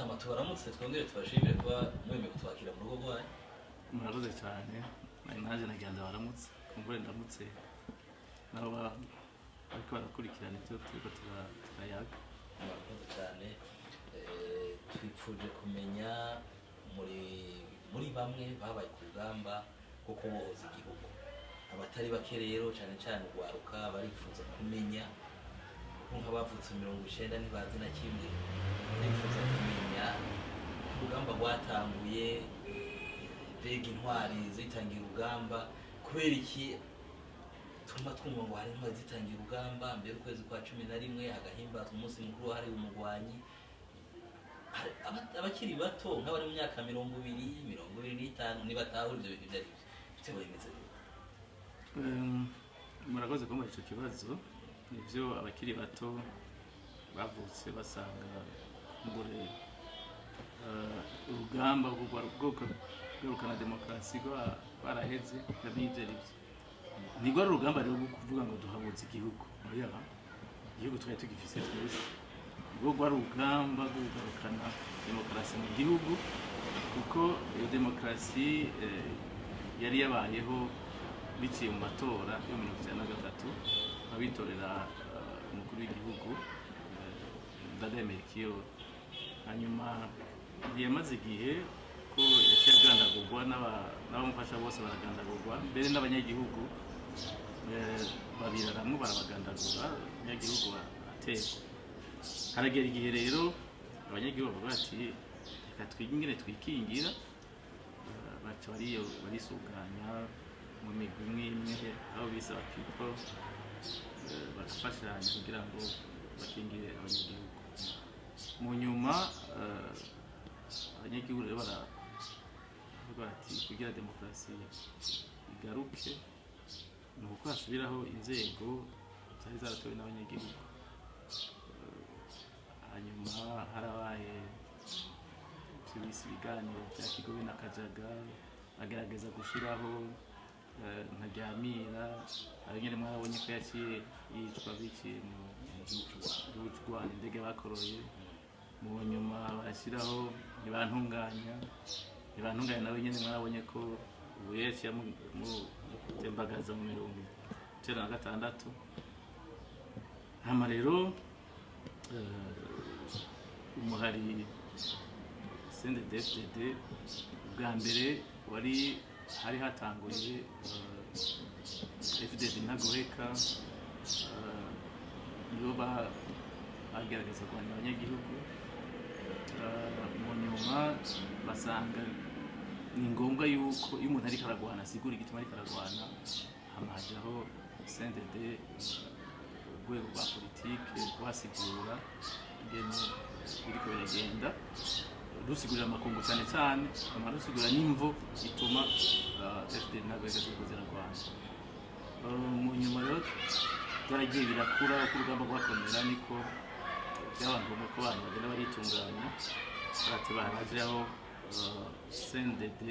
Mutama, tubaramutse, twongere tubashimire kuba mwemeye kutwakira mu rugo rwanyu. Murakoze cyane. Nari naje nagira ndabaramutse, kumbure ndamutse nabo bariko barakurikirana ibyo turiko turayaga. Murakoze cyane. Twipfuje kumenya muri bamwe babaye ku rugamba rwo kubohoza igihugu. Abatari bake rero, cyane cyane urwaruka, barifuza kumenya, kuko nk'abavutse 90 ntibazi na kimwe. Barifuza kumenya uko urugamba rwatanguye, mbega intwari zitangiye urugamba kubera iki? Tuma twumva ngo hari intwari zitangiye urugamba mbere ukwezi kwa 11 hagahimbazwa umunsi mukuru wahariwe umugwanyi. Abakiri bato nk'abari mu myaka 20, 25 ntibatahura ibyo bintu ibyo ari byo. Bitewe bimeze gute? Murakoze kumva ico kibazo. Nivyo, abakiri bato bavutse basanga kumbure urugamba rwo kugarukana demokarasi rwaraheze, ivyo ari byo. Ntirwari urugamba rero rwo kuvuga ngo duhabuze igihugu, oya, igihugu twari tugifise twese. Rwo rwari urugamba rwo kugarukana demokarasi mu gihugu, kuko iyo demokarasi yari yabayeho biciye mu matora yo 93, abitorera umukuru w'igihugu Ndadaye Melchior. Hanyuma ntiyamaze igihe ko yaciye agandagurwa n'abamufasha bose baragandagurwa, mbere n'abanyagihugu babiraramwo barabagandagura, abanyagihugu baraterwa. Haragera igihe rero abanyagihugu bavuga bati: "Reka twige ingene twikingira." Baca barisuganya mu migwi imwe imwe, aho bise aba people, bagafashanya kugira ngo bakingire abanyagihugu. Mu nyuma abanyagihugu rero baravuga bati: "Kugira demokarasi igaruke ni uko hasubiraho inzego zari zaratowe n'abanyagihugu." Hanyuma harabaye ivyo bise ibiganiro bya Kigobe na Kajaga, bagerageza gushiraho Ntaryamira, aho nyene mwarabonye ko yaciye yicwa biciye mu gihugu c'u Rwanda, indege bakoroye. Mu nyuma barashyiraho Ntibantunganya. Ntibantunganya nawe nyene mwarabonye ko ubu yaciye amutembagaza mu 96. Hama rero umuhari CNDD-FDD bwa mbere wari hari hatanguye FDD Ntagoheka, nibo bagerageza kurwanya abanyagihugu. Mu nyuma basanga ni ngombwa yuko iyo umuntu ariko aragwana asigura igituma ariko aragwana. Hama hajaho CNDD, urwego rwa politike rwasigura ingene biriko biragenda, rusigurira amakungu cyane cyane, hama rusigura n'imvo ituma FDD Ntagoheka ziriko ziragwana. Mu nyuma rero byaragiye birakura uko urugamba rwakomera, niko byaba ngombwa ko abantu bagenda baritunganya, barateba harajaho CNDD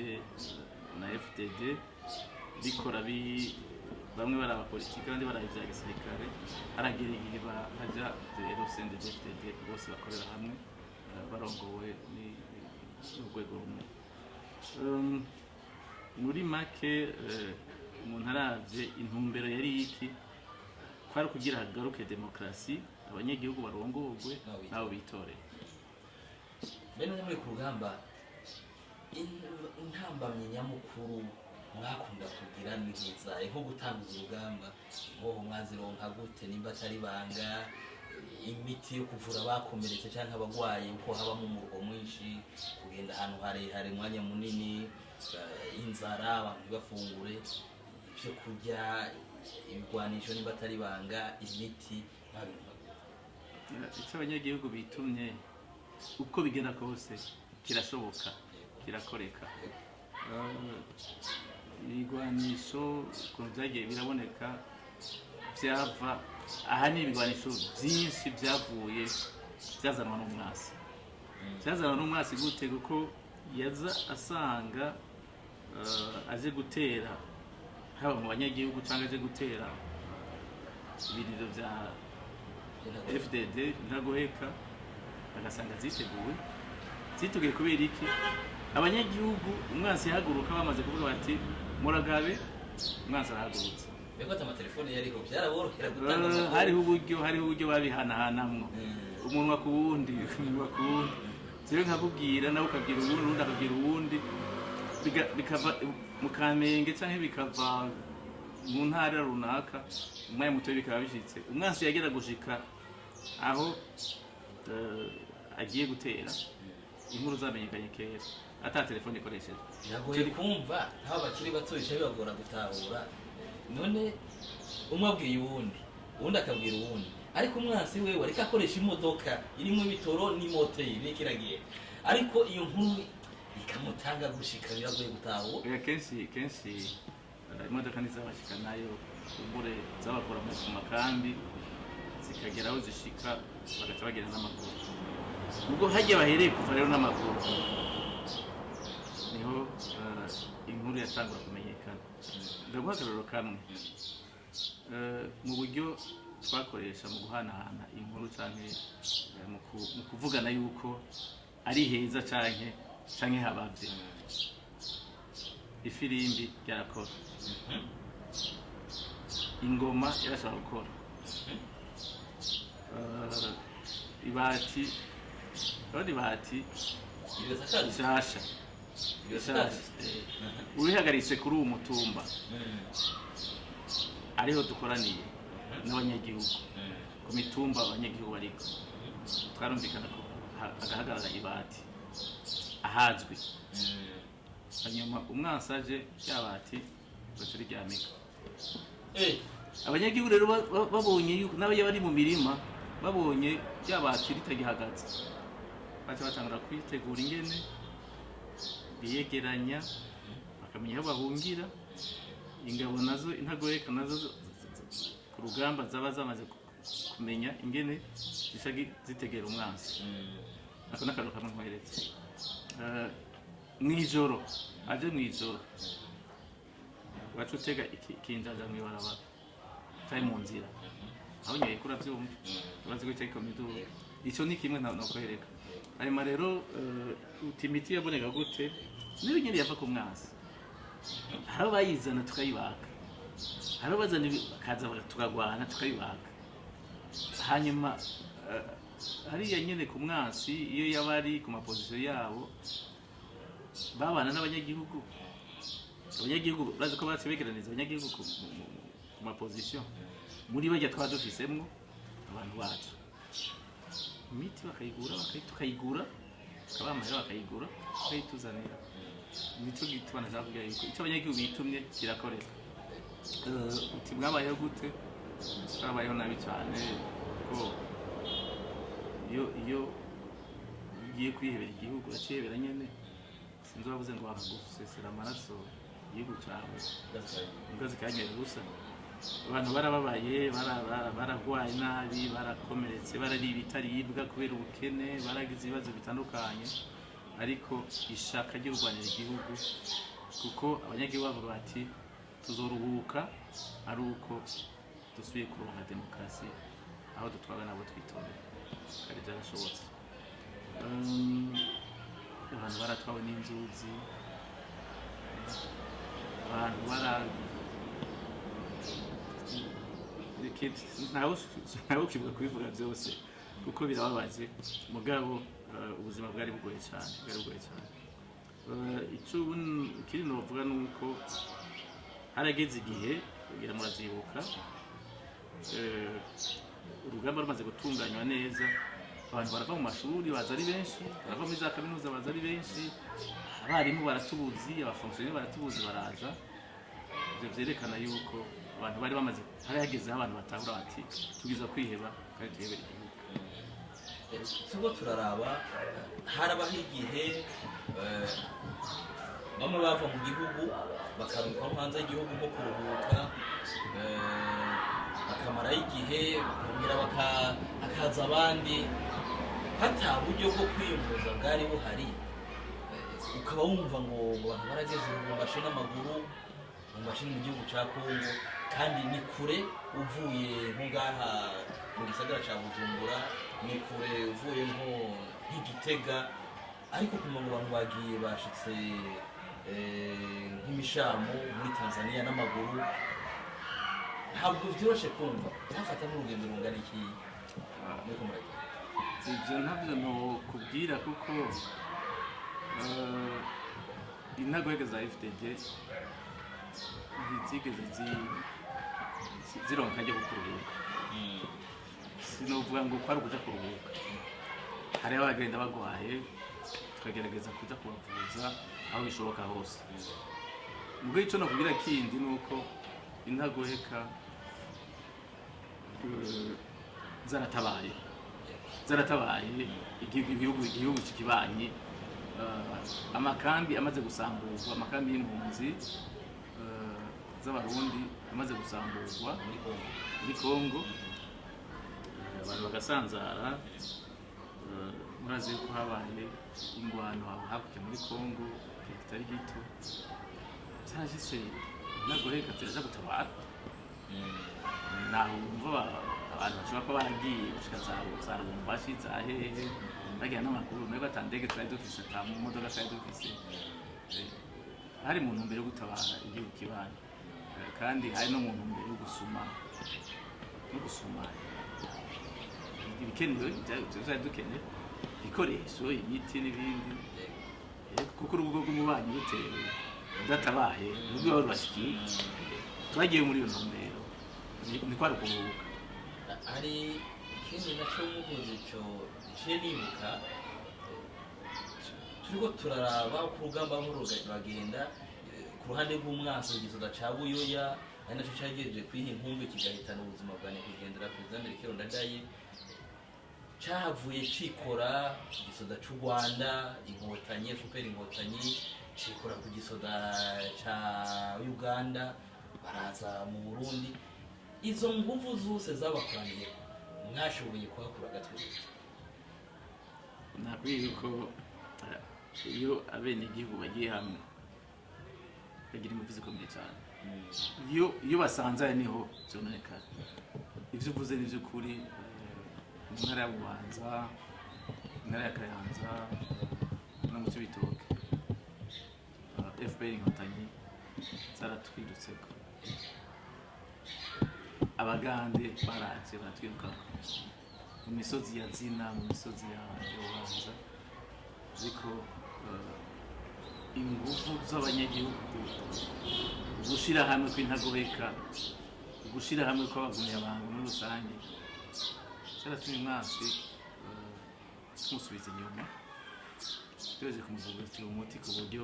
na FDD bikora bamwe bari abapolitiki, abandi bari ibya gisirikare. Haragera igihe haja rero CNDD FDD bose bakorera hamwe, barongowe n'urwego rumwe. Muri make, umuntu aravye intumbero yari iki, kwari kugira hagaruke demokarasi, abanyagihugu barongorwe nabo bitoreye. Bene muri ku rugamba, intambamyi nyamukuru mwakunda kugira ni nk'izahe? Nko gutanguza urugamba, inkoho mwazironka gute, nimba atari banga? Imiti yo kuvura abakomeretse cyangwa abagwaye, uko habamo umuruho mwinshi, kugenda ahantu harehare umwanya munini, inzara, abantu ntibafungure ibyo kurya, ibigwanisho nimba atari banga, imiti, mwabironka gute? Icyo abanyagihugu bitumye, uko bigenda kose kirashoboka, kirakoreka. Ibigwanisho ukuntu byagiye biraboneka, byava ahanini, ibigwanisho byinshi byavuye byazanwa n'umwasi. Byazanwa n'umwasi gute? Kuko yaza asanga aje gutera haba mu banyagihugu cyangwa aje gutera ibiriro bya FDD Ntagoheka, agasanga ziteguwe. Zitubwiye kubera iki? Abanyagihugu, umwansi yahaguruka bamaze kuvuga bati: "Muragabe, umwansi arahagurutse." Mbega ati amatelefone yariho, byaraborohera gutanga amakuru? Hariho uburyo babihanahanamwo, umunwa ku wundi, umunwa ku wundi. Rero nkakubwira, nawe ukabwira uwundi, uwundi akabwira uwundi, bikava mu Kamenge canke bikava mu ntara runaka, umwanya muto bikaba bishitse. Umwansi yagera gushika aho agiye gutera, inkuru zamenyekanye kera ata telefone ikoresheje. Biragoye kumva, nk'aba bakiri bato bica bibagora gutahura. None umwe abwiye uwundi, uwundi akabwira uwundi, ariko umwansi wewe ariko akoresha imodoka irimo ibitoro n'imoteri iriko iragenda, ariko iyo nkuru ikamutanga gushika, biragoye gutahura. Oya, kenshi kenshi imodoka ntizabashika nayo, kumbure zabakura ku makambi zikagera aho zishika, bagaca bagenda n'amaguru. Ubwo hajya bahereye kuva rero n'amaguru, niho inkuru yatangura kumenyekana. Ndaguha akarorero kamwe. Mu buryo twakoresha mu guhanahana inkuru canke mu kuvugana yuko ari heza canke habavye, ifirimbi ryarakora, ingoma yarashobora gukora, ibati, urabona ibati Ibyo sakaje. rishasha. Ibyo rishasha sakaje. Urihagaritse kuri uwo mutumba ariho dukoraniye n'abanyagihugu, ku mitumba abanyagihugu bariko, twarumvikana ko hagahagarara ibati ahazwi. Hanyuma umwansi aje, rya bati baca riryamika. Abanyagihugu rero babonye yuko n'abajya bari mu mirima babonye rya bati ritagihagaze, baca batangura kwitegura ingene biyegeranya, bakamenya aho bahungira. Ingabo nazo, intagoreka nazo ku rugamba zaba zamaze kumenya ingene zisha zitegera umwansi. Ako n'akantu kamwe nkweretse. Mw'ijoro aje, mw'ijoro waca utega ikinjaja mw'ibarabara canke mu nzira aho nyoye ko uravyumva, urazi ko ico miduga. Ico ni kimwe nokwereka. Hanyuma rero uti imiti yaboneka gute? Niyo nyene yava ku mwansi. Hari aho bayizana tukayibaka, hari aho bazana bakaza tukagwana tukayibaka. Hanyuma hariya nyene ku mwansi, iyo yaba ari ku ma positions yabo, babana n'abanyagihugu. Abanyagihugu bazi ko baciye begeraniriza abanyagihugu ku ma positions. Muri barya twaba dufisemwo abantu bacu, imiti bakayigura, tukayigura, tukabaha amahera bakayigura, bakayituzanira. Nico gituma nashaka kugira yuko icyo abanyagihugu bitumye kirakoreka. Uti mwabayeho gute? Twabayeho nabi cyane, kuko iyo ugiye kwihebera igihugu, uracihebera nyene. Sinzi wavuze ngo bakagusesera amaraso igihugu cyawe, imbwa zikanywera ubusa. Abantu barababaye, baragwaye nabi, barakomeretse, barariye ibitaribwa kubera ubukene, baragize ibibazo bitandukanye, ariko ishaka ryo kurwanira igihugu, kuko abanyagihugu bavuga bati: "Tuzoruhuka ari uko dusubiye kuronka demokarasi, aho dutwarwa nabo twitorera." Kandi byarashobotse. Abantu baratwawe n'inzuzi, abantu bara ntawe ukivuga kubivuga byose kuko birababaje. Mugabo ubuzima bwari bugoye cyane, bwari bugoye cyane. Ico ikindi novuga ni uko harageze igihe, kugira muravyibuka, urugamba rumaze gutunganywa neza, abantu barava mu mashuri baza ari benshi, barava muri za kaminuza baza ari benshi, abarimu baratubuzi, aba fonctionnaires baratubuzi, baraza. Ivyo vyerekana yuko abantu bari bamaze, hari hagezeho abantu batahura bati: "Tugiza kwiheba kandi tuhebera igihugu." Turiko turaraba, harabaho igihe bamwe bava mu gihugu bakaruhuka nko hanze y'igihugu, nko kuruhuka, bakamarayo igihe, bakongera hakaza abandi, hata buryo bwo kwiyunguruza bwari buhari. Ukaba wumva ngo abantu barageze Lubumbashi n'amaguru. Lubumbashi ni mu gihugu ca Kongo, kandi ni kure uvuye nko ngaha mu gisagara ca Bujumbura, ni kure uvuye nko nk'igitega. Ariko kuma ngo abantu bagiye bashitse nk'imishamo muri Tanzania n'amaguru, ntabwo vyoroshe kumva. Byafata nk'urugendo rungana iki muriko muragenda? Ibyo ntabyo nokubwira, kuko intagwega za FDD ntizigeze zironka ajya kuruhuka. Sinovuga ngo kwari ukuja kuruhuka. Hariho abagenda bagwaye, tukagerageza kuja kubavuza aho bishoboka hose. Ubwo ico nokubwira kindi ni uko intagoheka zaratabaye, zaratabaye igihugu kikibanyi. Amakambi amaze gusamburwa, amakambi y'impunzi z'Abarundi amaze gusamburwa muri Kongo, muri Kongo, abantu bagasanzara. Murazi yuko habaye ingwano aho hakurya muri Kongo igihe kitari gito. Byarashitse intagoheka ziraja gutabara. Naho wumva abantu bashobora kuba baragiye gushika za Lubumbashi, za hehe, bagira n'amakuru mbega ata ndege twari dufise, ata modoka twari dufise. Hari mu ntumbero yo gutabara igihugu kibanyi. Kandi hari no mu ntumbero yo gusuma no gusuma ibikenewe vyari dukeneye, ibikoresho, imiti n'ibindi. Kuko urugo rw'umubanyi rutewe udatabaye nubwo ruba rubashikiye. Twagiye muri iyo ntumbero, ni kwari ukuruhuka. Hari ikindi nacyo muvuze ico nciye nibuka. Turiko turaraba uko urugamba rumwe ruragenda ku ruhande rw'umwansi, igisoda ca Buyoya ari naco cagejeje kwiha inkumbi kigahitana ubuzima bwa nyakwigendera Perezida Melchior Ndadaye, cahavuye cikora igisoda c'u Rwanda, Inkotanyi, FPR Inkotanyi, cikora ku gisoda ca Uganda, baraza mu Burundi. Izo nguvu zose zabakoraniye, mwashoboye kuhakura agatwe? Nakwiye yuko iyo abenegihugu bagiye hamwe bagira ingufu zikomeye cyane. Iyo basanzaye niho vyononekara. Ivyo uvuze ni vy'ukuri. Mu ntara ya Bubanza, intara ya Kayanza no mu Cibitoke, FPR Inkotanyi zaratwirutseko, Abagande baraje baratwirukako mu misozi ya Zina, mu misozi ya Bubanza. Ariko ingufu z'abanyagihugu, gushira hamwe kw'intagobeka, gushira hamwe kw'abagumyabanga muri rusange, cyaratumye umwansi tumusubiza inyuma, tuweze kumuvugutira umuti, ku buryo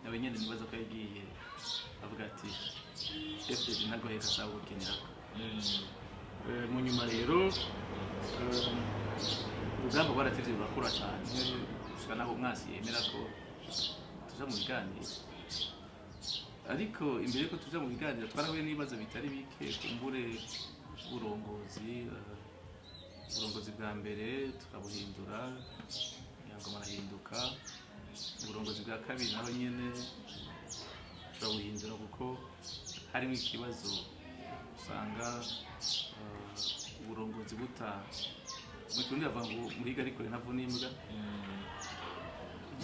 nawe nyene nibaza ko yagiye avuga ati: "FDD ntagoheka asaba gukenera." Mu nyuma rero urugamba rwaratevye rurakura cyane, gushika naho umwansi yemera ko tuja mu biganiro. Ariko imbere yuko tuja mu biganiro twarahuye n'ibibazo bitari bike. Kumbure uburongozi, uburongozi bwa mbere tukabuhindura, Nyangoma arahinduka. Uburongozi bwa kabiri naho nyene turabuhindura, kuko harimo ikibazo usanga uburongozi buta, mu Kirundi bavuga ngo muhiga ariko ntavuna imbwa.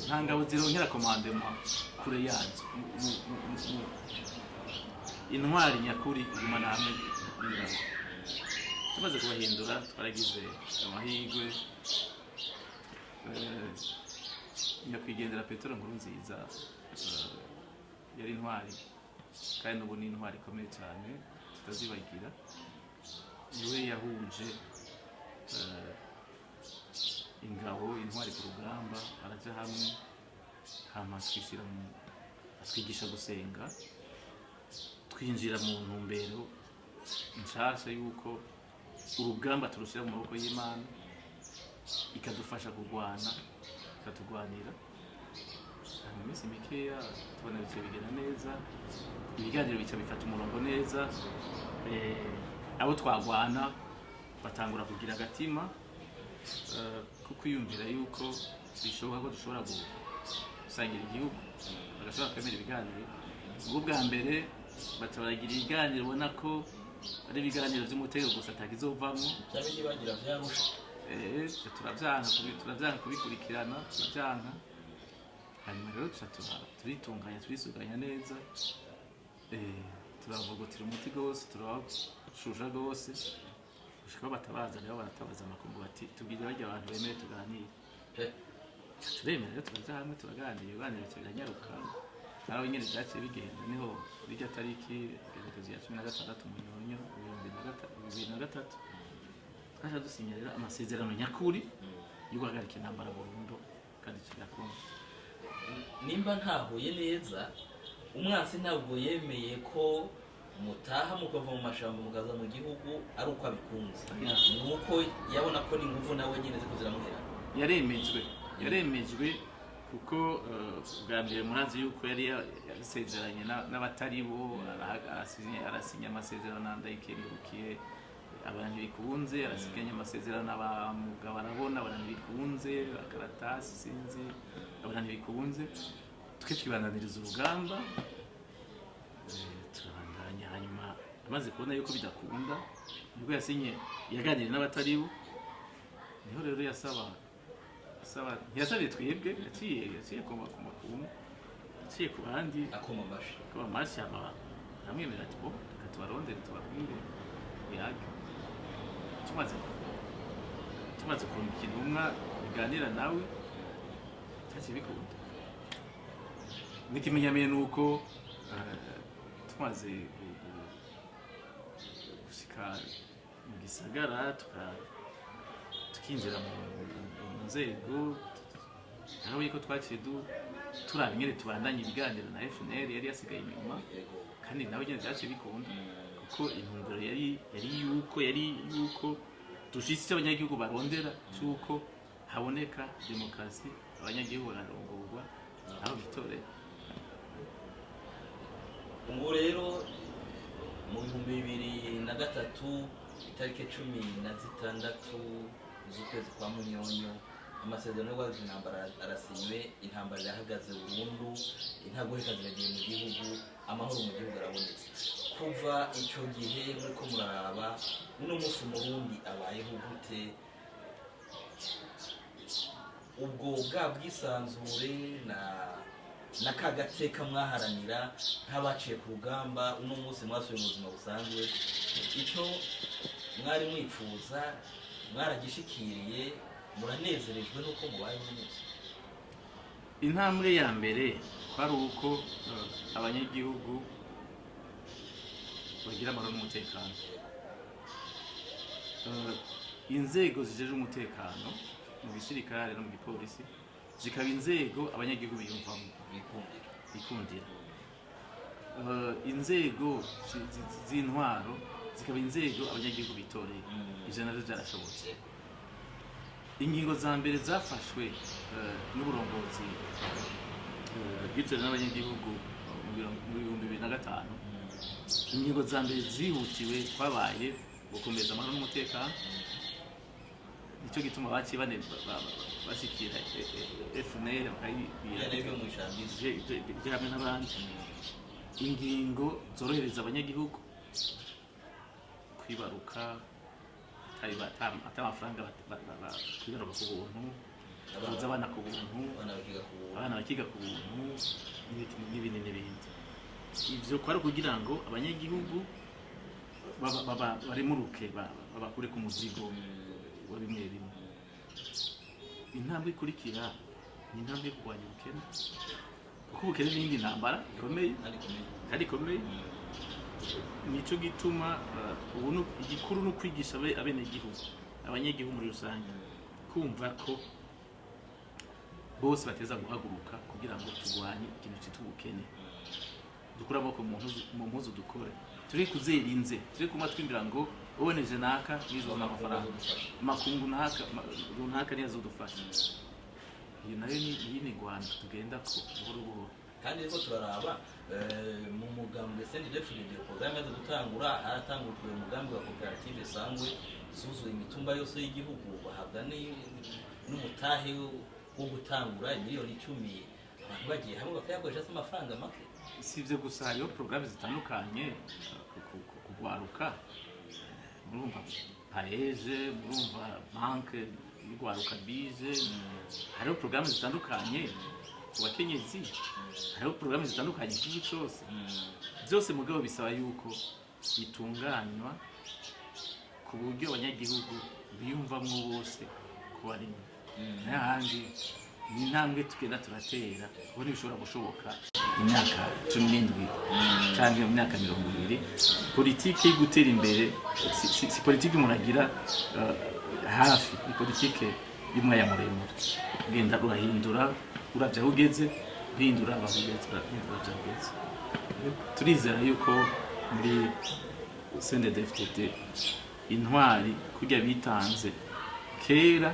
Nta ngabo zironkera commandement kure yazo. Intwari nyakuri igumana hamwe n'ingabo. Tumaze kubahindura twaragize amahirwe. Nyakwigendera Petero Nkurunziza yari intwari, kandi n'ubu ni intwari ikomeye cyane tutazibagira. Niwe yahuje ingabo, intwari ku rugamba, baraja hamwe, hama twishyira mu atwigisha gusenga, twinjira mu ntumbero nshasha y'uko urugamba turushyira mu maboko y'Imana, ikadufasha kurwana, ikatugwanira. Mu minsi mikeya tubona bice bigenda neza, ibiganiro bica bifata umurongo neza. Abo twagwana batangura kugira agatima ko kwiyumvira yuko bishoboka ko dushobora gusangira igihugu, bagashobora kwemera ibiganiro. Ubwo bwa mbere baca baragira ibiganiro, ubona ko ari ibiganiro by'umutego gusa, atakizovamwo. Bya bindi bagira vyarusha. Turavyanka kubikurikirana, turavyanka. Hanyuma rero tuca turitunganya, turisuganya neza, turavugutira umuti gose, turabashusha gose gushika aho batabaza. Rero baratabaza amakungu bati: "Tubwire barya abantu bemere tuganire." Pe. Turemera rero, turaja hamwe, turaganira, ibiganiro biranyaruka. Naho nyene vyaciye bigenda, niho rirya tariki igenekerezo ya 16 Munyonyo 2003 twaca dusinya rero amasezerano nyakuri yo guhagarika intambara burundu, kandi kigakunda. Nimba ntahuye neza, umwansi ntabwo yemeye ko mutaha mukava mu mashamba mukaza mu gihugu ari uko abikunze, ni uko yabona ko n'inguvu nawe nyine ziko ziramuhera. Yaremejwe, yaremejwe, kuko bwa mbere murazi yuko yari yasezeranye n'abatari bo, arasinya amasezerano na Ndayikengurukiye, abantu bikunze, arasiganya amasezerano aba Mugabo arabona, abantu bikunze, bakaratasi sinzi, abantu bikunze. Twe twibandaniriza urugamba, turabandanya. Hanyuma amaze kubona yuko bidakunda, nibwo yasinye, yaganiriye n'abatari bo. Niho rero yasaba, asaba, ntiyasabye twebwe, yaciye ku makungu, yaciye ku bandi. Akoma amashi. Ko amashyi hama aramwemerera ati: "Bo reka tubarondere, tubabwire yage." Tumaze kurungika intumwa biganira nawe, cyaciye bikunda. N'ikimenyamenya ni uko tumaze gushika mu gisagara, tukinjira mu nzego, nawe ko twaciye turaba ingene tubandanya ibiganiro na FNL yari yasigaye inyuma. Kandi nawe nyene vyaciye bikunda, kuko intumbero yari yuko dushitse icyo abanyagihugu barondera, c'uko haboneka demokarasi, abanyagihugu bararongorwa aho bitorera. Ubu rero mu 2003, itariki 16 z'ukwezi kwa Munyonyo, amasezerano yo guhagarika intambara arasinywe, intambara irahagaze burundu, intagoheka ziragiye mu gihugu, amahoro mu gihugu arabonetse. Kuva icyo gihe muriko muraraba, uno munsi Umurundi abayeho gute? Ubwo bwa bwisanzure na ka gateka mwaharanira nk'abaciye ku rugamba, uno munsi mwasubiye mu buzima busanzwe, icyo mwari mwifuza mwaragishikiriye? Muranezerejwe n'uko mubaye uno munsi? Intambwe ya mbere kwari uko abanyagihugu bagira amahoro n'umutekano. Inzego zijejwe umutekano mu gisirikare no mu gipolisi zikaba inzego abanyagihugu biyumvamo, bikundira. Bikundira. Inzego z'intwaro zikaba inzego abanyagihugu bitoreye. Ivyo navyo vyarashobotse. Ingingo za mbere zafashwe n'uburongozi bwitorewe n'abanyagihugu mu 2005, ingingo za mbere zihutiwe kwabaye gukomeza amahoro n'umutekano. Nicyo gituma baciye bane bashikira FNL bakayibwira. Bijyana n'ibyo mu ijambo. Ivyo hamwe n'abandi, ingingo zorohereza abanyagihugu kwibaruka ata amafaranga, kwibaruka ku buntu, kuvuza abana ku buntu, abana bakiga ku buntu. Abana bakiga ku buntu n'ibindi n'ibindi. Ivyo kwari kugira ngo abanyagihugu baremuruke, babakure ku muzigo wa bimwe bimwe. Intambwe ikurikira ni intambwe yo kurwanya ubukene, kuko ubukene n'iyindi ntambara ikomeye. Kandi ikomeye. Kandi ikomeye. Nico gituma ubu igikuru ni ukwigisha abenegihugu, abanyagihugu muri rusange, kumva ko bose bateza guhaguruka kugira ngo turwanye ikintu cyitwa ubukene, dukure amaboko mu mpuzu, dukore, turi kuzera inze, turi kuma twimbira ngo uboneje naka nizozana amafaranga, makungu naka runaka niyo azodufasha. Iyo nayo ni iyindi ngwano tugenda ko buhoro buhoro. Kandi ariko turaraba mu mugambwe CNDD-FDD, porogaramu imaze gutangura, haratangujwe umugambi wa koperative Sangwe zuzuye imitumba yose y'igihugu, bahabwa n'umutahe wo gutangura miliyoni 10. Abantu bagiye hamwe bakayakoresha, se amafaranga make. Si ibyo gusa, hariho porogaramu zitandukanye kugwaruka. Murumva PAEEJ, murumva banke y'urwaruka bije, hariho porogaramu zitandukanye ku bakenyezi, hariho porogaramu zitandukanye mu gihugu cyose. Byose mugabo bisaba yuko bitunganywa ku buryo abanyagihugu biyumvamwo bose ko barimo. N'ahandi ni intambwe tugenda turatera, kuko ntibishobora gushoboka imyaka 17 cyangwa imyaka 20. Politike yo gutera imbere si politike umuntu agira hafi, ni politike y'umwanya muremure. Ugenda urahindura, uravye aho ugeze, uhindura aho ugeze, urahindura aho ugeze. Turizera yuko muri CNDD-FDD intwari kurya bitanze kera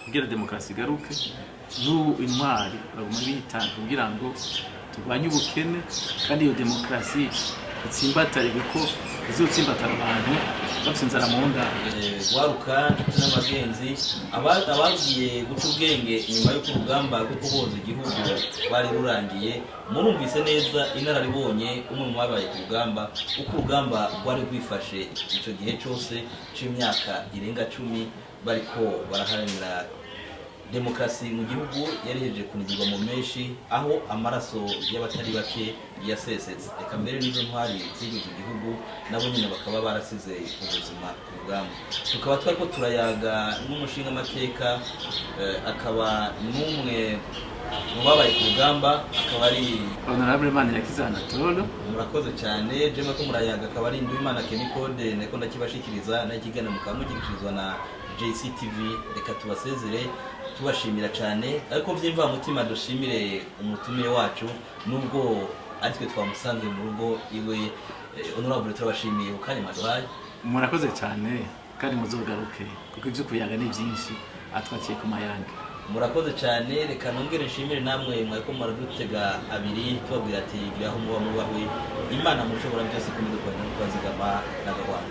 kugira demokarasi igaruke, n'ubu intwari baguma bitanga kugira ngo turwanye ubukene, kandi iyo demokarasi itsimbatare, kuko izotsimbatara abantu bafite inzara mu nda. Gwaruka, nshuti n'abagenzi, abagiye guca ubwenge inyuma y'uko urugamba rwo kubohoza igihugu rwari rurangiye, murumvise neza inararibonye umwe mu babaye ku rugamba, uko urugamba rwari rwifashe icyo gihe cyose c'imyaka irenga 10 bariko baraharanira demokarasi mu gihugu yarihejeje kunigirwa mu menshi, aho amaraso y'abatari bake yasesetse, reka mbere n'izo ntwari ziguze igihugu nabo nyine bakaba barasize ubuzima ku rugamba. Tukaba twariko turayaga n'umushingamateka, akaba n'umwe mu babaye ku rugamba, akaba ari Honorable Manirakiza Anatole. Murakoze cyane. Jema ko murayaga akaba ari Nduwimana Kenikode, nako ndakibashikiriza n'ikigana mukaba mugikirizwa na JCTV. Reka tubasezere tubashimira cyane, ariko by'imvamutima dushimire umutumire wacu, nubwo ari twe twamusanze mu rugo iwe. Honorable, turabashimiye ku kanya mwaduhaye. Murakoze cyane, kandi muzogaruke kuko ibyo kuyaga ni byinshi, atwakiye ku mayange. Murakoze cyane. Reka nongere nshimire namwe mwariko muradutega abiri, tubabwira ati gira aho muba mubahwe, Imana mushobora byose kumidukora no kubazigama n'agahwana.